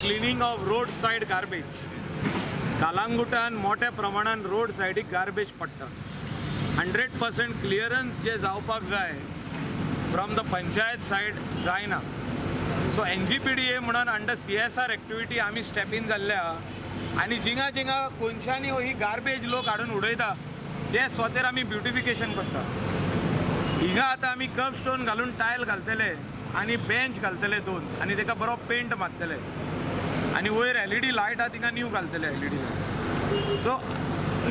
Cleaning of road side garbage. कालांगुटान मोठ्या प्रमाणान road सायडीक गार्बेज पडटा. 100% क्लियरन्स जे जावपाक जाय फ्रॉम the panchayat side जायना. सो NGPDA म्हणून अंडर CSR activity आमी स्टेप इन जाल्ले आहा आनी जिंगा जिंगा कोनशांनी ही गार्बेज लोक हाडून उडयता ते स्वतेर आमी ब्युटिफिकेशन करता. हिंगा आतां आमी कर्ब स्टोन घालून टायल घालतले आनी बेंच घालतले दोन आनी ताका बरो पेंट मारतले आनी वयर LED light आहा तिंगा न्यू घालतले LED light. सो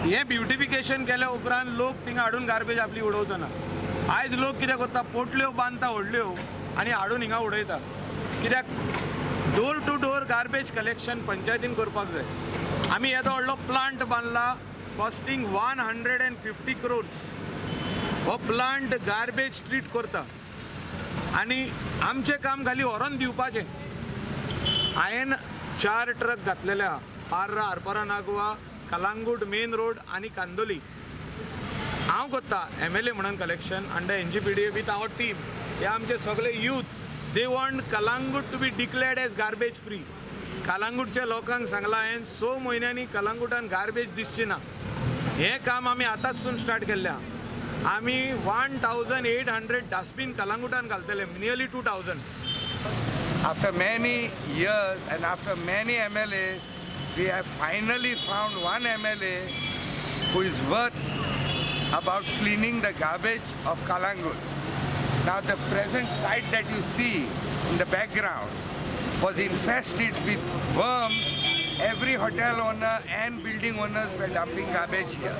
हें ब्युटिफिकेशन केल्या उपरांत लोक थिंगा हाडून गार्बेज आपली उडोवचो ना. आयज लोक कितें करता, पोटल्यो बांदता व्हडल्यो आनी हाडून हिंगा उडयता. कित्याक door to door garbage collection पंचायतीन करपाक जाय. आमी येदो व्हडलो प्लांट बांदला कॉस्टिंग 150 crores. हो प्लांट गार्बेज ट्रीट करता आनी आमचें काम खाली व्हरोन दिवपाचें. हांवें 4 ट्रक घातलेले आहा, पार्रा, आरपोरा, नागवा, कलांगूट मेन रोड आनी कांदोली. हांव करता MLA म्हणून collection under NGPDA with our team. हे आमचे सगळे youth, they want Calangute to be declared as garbage free. कालांगूटच्या लोकांक सांगलां हांवें, 6 म्हयन्यांनी कलांगूटान गार्बेज दिसची ना. हें काम आमी आतांचसून स्टार्ट केल्लें आहा. आमी 1800 डस्टबीन कलांगूटान घालतले, nearly 2000. After many years and after many MLAs, we have finally found one MLA who is worth about cleaning the garbage of Calangute. Now the present site that you see in the background was infested with worms. Every hotel owner and building owners were dumping garbage here.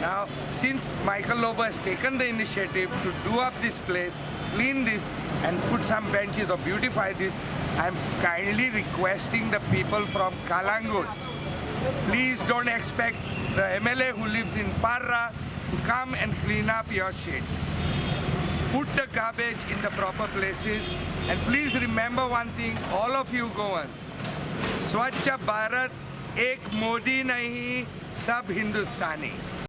Now, since Michael Lobo has taken the initiative to do up this place, clean this and put some benches or beautify this, I'm kindly requesting the people from Calangute, please don't expect the MLA who lives in Parra to come and clean up your shit. Put the garbage in the proper places and please remember one thing, all of you Goans, Swachh Bharat ek Modi nahi, sab Hindustani.